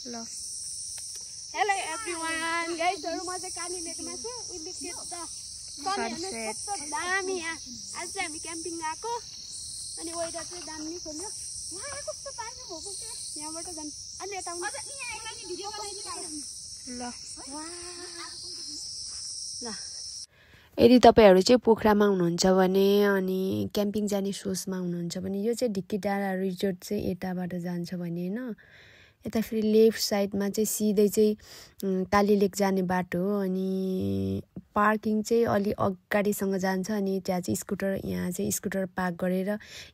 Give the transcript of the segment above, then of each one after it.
ल hello everyone गाइसहरु म चाहिँ काली लेकमा छु उले के त कस्तो दामी यहाँ आज चाहिँ हामी क्याम्पिङ गएको अनि वेदर चाहिँ दामी खोल्यो यहाँ कस्तो पानी भएको छ यहाँबाट जान अनि यता आउनु भिडियो बनाइदिनु ल ल यदि तपाईहरु चाहिँ पोखरामा हुनुहुन्छ भने अनि क्याम्पिङ जाने सोचमा हुनुहुन्छ भने यो चाहिँ ढिक्की डाँडा रिजोर्ट चाहिँ यताबाट जान्छ भने हैन यता फेरि लेफ्ट साइडमा चाहिँ सिधै चाहिँ काली लेक जाने बाटो हो अनि पार्किङ चाहिँ अलि अगाडिसँग जान्छ अनि त्यहाँ चाहिँ स्कुटर यहाँ चाहिँ स्कुटर पार्क गरेर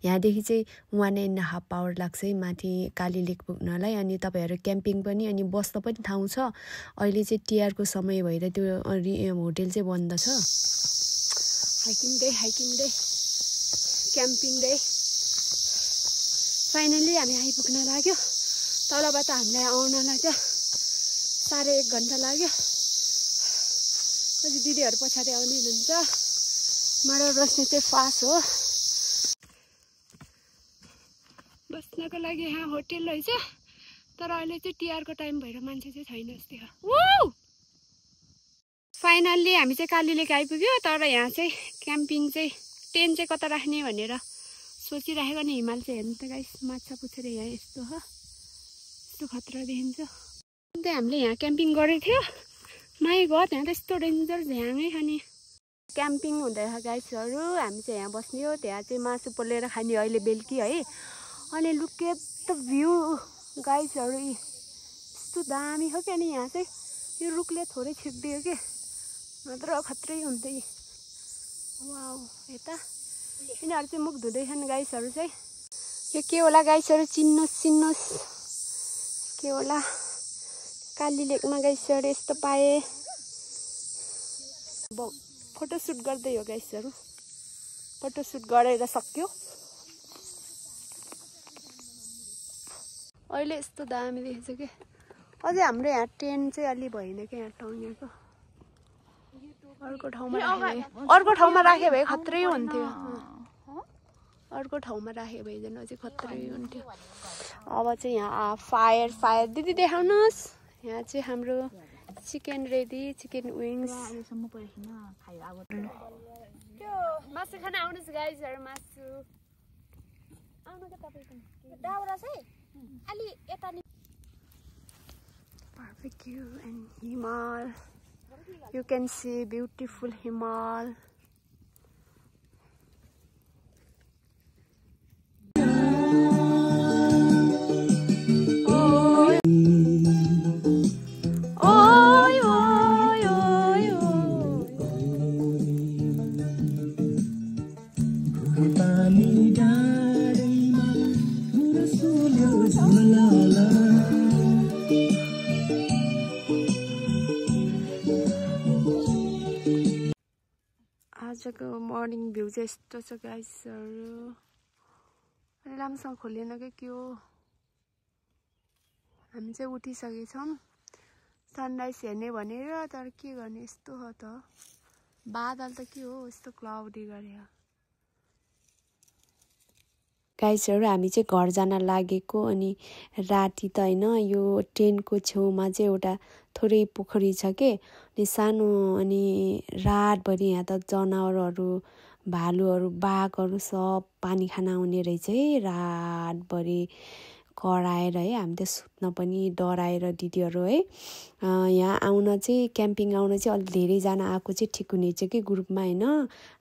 यहाँदेखि चाहिँ 1.5 आवर लाग्छ है माथि काली लेक पुग्नलाई अनि तपाईहरु क्याम्पिङ पनि अनि बस्न पनि ठाउँ छ अहिले चाहिँ टिआरको समय भएर त्यो होटल चाहिँ बन्द छ hiking day camping day finally हामी आइपुग्न लाग्यो तलबाट हामीलाई आउनलाई चाहिँ 1.5 घण्टा लाग्यो पछि दिदीहरु पछाडी आउने हुनुहुन्छ मलाई बस्ने चाहिँ फास हो बस्नको लागि यहाँ होटल रहेछ तर अहिले चाहिँ टिआरको टाइम भएर मान्छे चाहिँ छैन जस्तै हो फाइनल्ली हामी चाहिँ काली लेक आइपुग्यो तर यहाँ चाहिँ क्याम्पिङ चाहिँ टेन्ट चाहिँ कता राख्ने भनेर सोचिराखेको नि हिमाल चाहिँ हेर्नु त गाइस माछा पुछेर यहाँ यस्तो हो यस्तो खतरा देखिन्छ अन्त हामीले यहाँ क्याम्पिङ गरेको थियो माई गड यहाँ त यस्तो डेन्जर झ्याङै खाने क्याम्पिङ हुँदैछ गाइसहरु हामी चाहिँ यहाँ बस्ने हो त्यहाँ चाहिँ मासु पोलेर खाने अहिले बेलुकी है अनि लुक एट द भ्यू गाइसहरु यस्तो दामी हो क्या नि यहाँ चाहिँ यो रुखले थोरै छिप्दियो के नत्र खत्रै हुन्छ यी वाउ यता यिनीहरु चाहिँ मुख धुँदैछन् गाइसहरु चाहिँ यो के होला गाइसहरु चिन्नुस् के होला काली लेकमा गाइसहरु यस्तो पाए फोटोशूट गर्दै हो गाइसहरु फोटोशूट गरेर सक्यो अहिले यस्तो दामी देखिन्छ के अझै हाम्रो यहाँ टेन्ट चाहिँ अलि भएन के यहाँ टङ्गेको अर्को ठाउँमा राखे भए खत्रै हुन्थ्यो अर्को ठाउँमा राखे भए झन् अझै खत्रै हुन्थ्यो अब चाहिँ यहाँ फायर दिदी देखाउनुस् यहाँ चाहिँ हाम्रो चिकन रेडी चिकन विङ्स त्यो मासु खान आउनुस् गाइजहरु मासु आउनु के तपाईको दाउरा चाहिँ अलि यता नि barbecue and Himal you can see beautiful Himal आजको मर्निङ भ्यू चाहिँ यस्तो छ गाइसहरु राम्रोसँग खोलेन के हो हामी चाहिँ उठिसकेछौँ सनराइज हेर्ने भनेर तर के गर्ने यस्तो हो त बादल त के हो यस्तो क्लाउडी गरे गाइसहरु हामी चाहिँ घर जान लागेको अनि राति त हैन यो टेन्टको छेउमा चाहिँ एउटा थोरै पोखरी छ के अनि सानो अनि रातभरि यहाँ त जनावरहरू भालुहरू बाघहरू सब पानी खान आउने रहेछ है रातभरि कराएर है हामी त सुत्न पनि डराएर दिदीहरू है यहाँ आउन चाहिँ क्याम्पिङ आउन चाहिँ अलि धेरैजना आएको चाहिँ ठिक हुनेछ कि ग्रुपमा हैन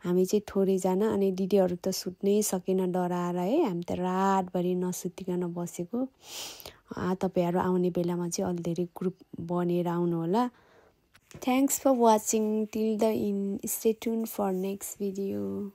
हामी चाहिँ थोरैजना अनि दिदीहरू त सुत्नै सकेन डराएर है हामी त रातभरि नसुतिकन बसेको तपाईहरु आउने बेलामा चाहिँ अलि धेरै ग्रुप बनेर आउनु होला thanks for watching till the end stay tuned for next video